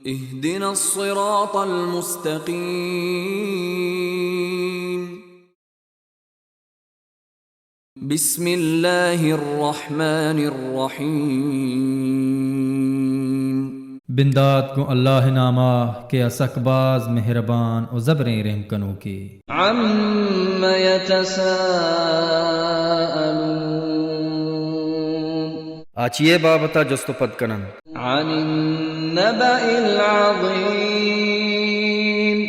اهدنا الصراط المستقيم. بسم الله الرحمن الرحيم. بندات گوں اللہ ءِ نام ءَ کہ آ سک باز مہربان ءُ زبریں رحم کنوکے۔ عم يتساءلون. آ چی ءِ بابت ءَ جست ءُ پد کن اَنت؟ عن النبأ العظيم.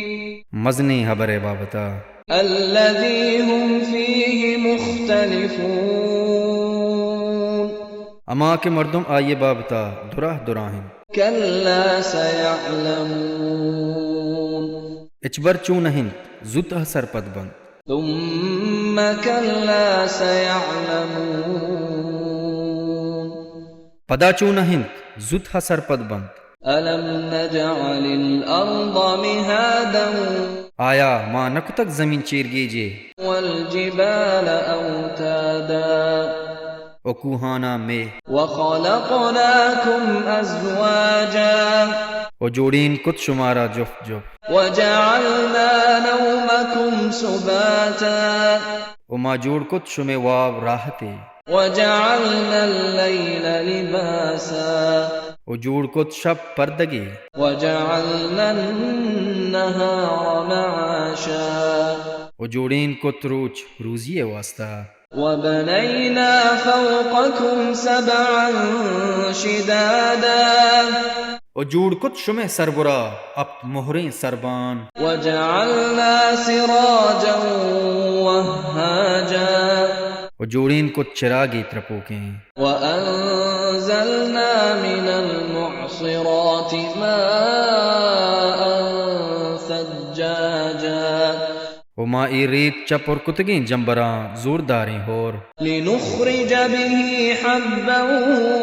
مزنیں ہبر ءِ بابت ءَ۔ الذي هم فيه مختلفون. ہما کہ مردم آئی ءِ بابت ءَ دراہ دراہ اَنت۔ كلا سيعلمون. ہچبر چو نہ اَنت، زوت ءَ سرپد بنت۔ ثم كلا سيعلمون. پدا چو نہ اَنت، زوت ءَ سرپد بنت۔ ألم نجعل الأرض مهادا. آیا ما نہ کتگ زمین چیرگیجے؟ والجبال أوتادا. ءُ کوہاناں مے۔ وخلقناكم أزواجا. ءُ جوڑین کت شمارا جفت جفت۔ وجعلنا نومكم سباتا. ءُ ما جوڑ کت شمئے واب راحتے۔ وجعلنا الليل لباسا. ءُ جوڑ کت شپ پردگے۔ وجعلنا النهار معاشا. ءُ جوڑین کت روچ روزی ءِ واستا۔ وبنينا فوقكم سبعا شدادا. ءُ جوڑ کت شمئے سربرا ہپت مہریں سربان۔ وجعلنا سراجا وهاجا. ءُ جوڑین کت چراگے ترپوکیں۔ وأنزلنا من المعصرات ماء ثجاجا. ءُ ما اے ریت چہ پر کتگیں جمبراں زورداریں ہور۔ لنخرج به حبا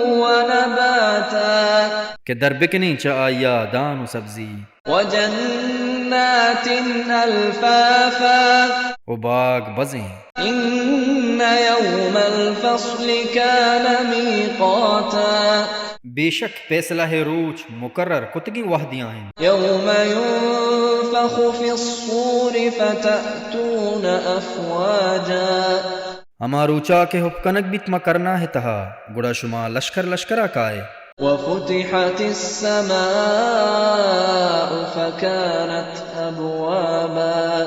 ونباتا. کہ در بکنیں چہ آئی ءَ دان ءُ سبزی۔ وجنات ألفافا. ءُ باگ بزیں۔ إن يوم الفصل كان ميقاتا. بے شک پیسلہ ءِ روچ مقرر کتگیں وہدیاں اِنت۔ يوم ينفخ في الصور فتأتون أفواجا. ہما روچا کہ ہپ کنگ بیت ماں کرناہ ءِ تہا، گڑا شما لشکر لشکرا کائے۔ وفتحت السماء فكانت أبوابا.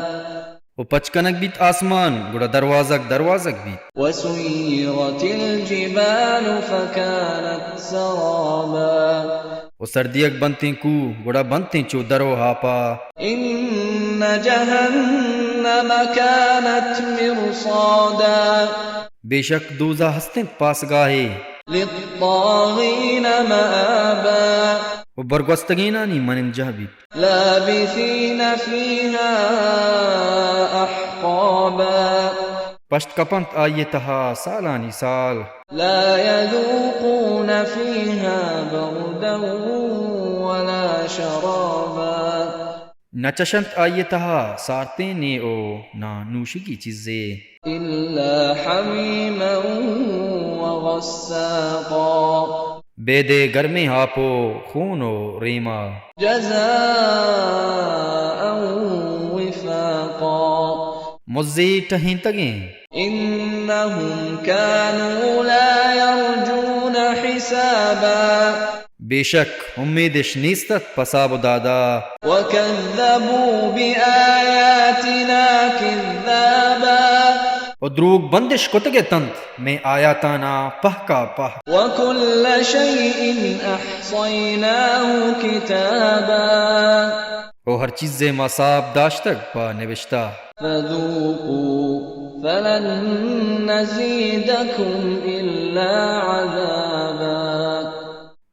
ءُ پچ کنگ بیت آسمان، گڑا دروازگ دروازگ بیت۔ وسيرت الجبال فكانت سرابا. ءُ سر دیگ بنتیں کوہ، گڑا بنتیں چو در ءُ ہاپا۔ إن جهنم كانت مرصادا. بے شک دوزہ ہست اِنت پاسگاہے۔ للطاغين مآبا. ءُ برگوستگینانی منندجاہ بیت۔ لابثين فيها أحقابا. پشت کپنت آئی ءِ تہا سالانی سال۔ لا يذوقون فيها بردا ولا شرابا. نہ چشنت آئی ءِ تہا سارتیں نے ءُ نہ نوشگی چیزے۔ إلا حميما وغساقا. بیدے گرمیں آپ ءُ خون ءُ ریما۔ جزاء وفاقا. مزے ٹہینتگیں۔ إنهم كانوا لا يرجون حسابا. بے شک امیدش نیست اَت پہ ساب ءُ دادا۔ وكذبوا بآياتنا كذابا. ءُ دروگ بندش کتگ اِت اَنت مئے آیاتانا پہکا پہک۔ وكل شيء أحصيناه كتابا. ءُ ہر چیزے ما ساپ داشتگ پہ نبشتہ۔ فذوقوا فلن نزيدكم إلا عذابا.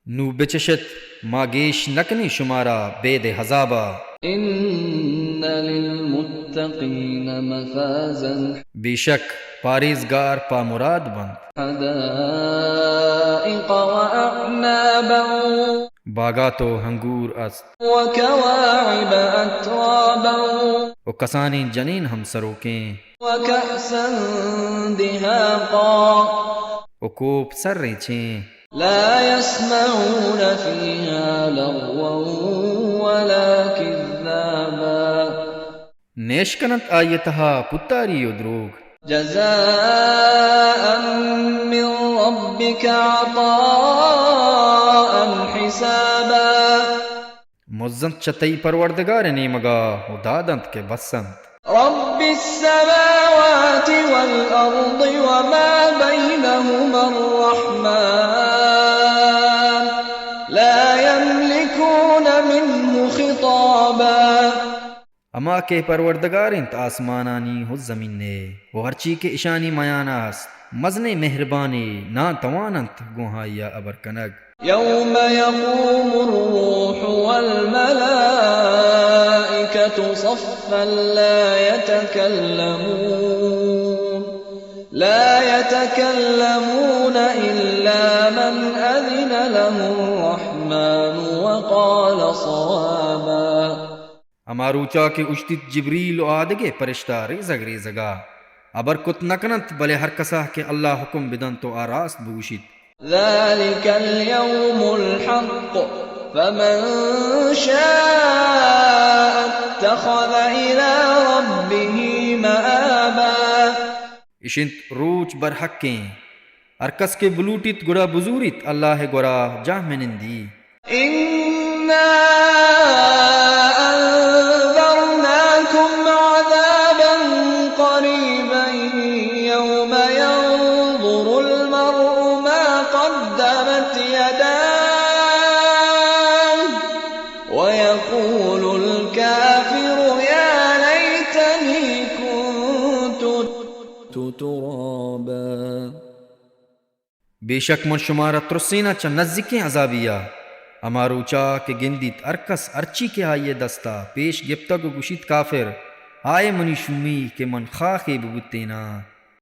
نوں بچشت، ما گیش نہ کنیں شمارا بید ءِ عذابا۔ إن للمتقين مفازا۔ بے شک پاریزگار پہ مراد بنت۔ حدائق وأعنابا۔ باگات ءُ انگور است۔ وكواعب أترابا۔ ءُ کسانیں جنین ہم سروکیں۔ وكأسا دهاقا۔ ءُ کوپ سریں چیں۔ لا يسمعون فيها لغوا ولا كذابا۔ نیش کننت آئی ءِ تہا پتاری و دروگ۔ جزاء من ربك عطاء حسابا۔ مزنت چہ تئی پروردگار ءِ نیمگا و دادنت کہ بسنت۔ رب السماوات والأرض وما بينهما الرحمن لا يملكون منه خطابا۔ ہما کہ پروردگار انت آسمانانی و زمین ءِ و ہرچی کہ اشانی میان ءَ است، مزنیں مہربانے، ناں توان انت گوں آئی ءَ ہبر کنگ۔ يوم يقوم الروح والملائكة صفا لا يتكلمون، لا يتكلمون إلا من أذن له الرحمن وقال صوابا۔ ہما روچا کہ اوشتیت جبریل و آدگہ پرشتہ ریزگ ریزگا، ہبر کت نکننت، بلے ہر کسا کہ اللہ حکم بدنت و آ راست بگوشیت۔ ذلك اليوم الحق فمن شاء اتخذ إلى ربه مآبا۔ اش انت روچ برحقیں، ہر کس کہ بلوٹیت گڑا بزوریت اللہ ءِ گورا جاہ منندی۔ إنا أنذرناكم عذابا قريبا يوم ينظر المرء ما قدمت يداه ويقول الكافر يا ليتني كنت ترابا۔ بے شک من شمارا ترسیناں چہ نزیکیں عذابے ءَ، ہما روچا کہ گندیت ہر کس ہرچی کہ آئی ءِ دست ءَ پیش گپتگ و گوشیت کافر، ہائے منی شومی کہ من خاخے ببوتیناں۔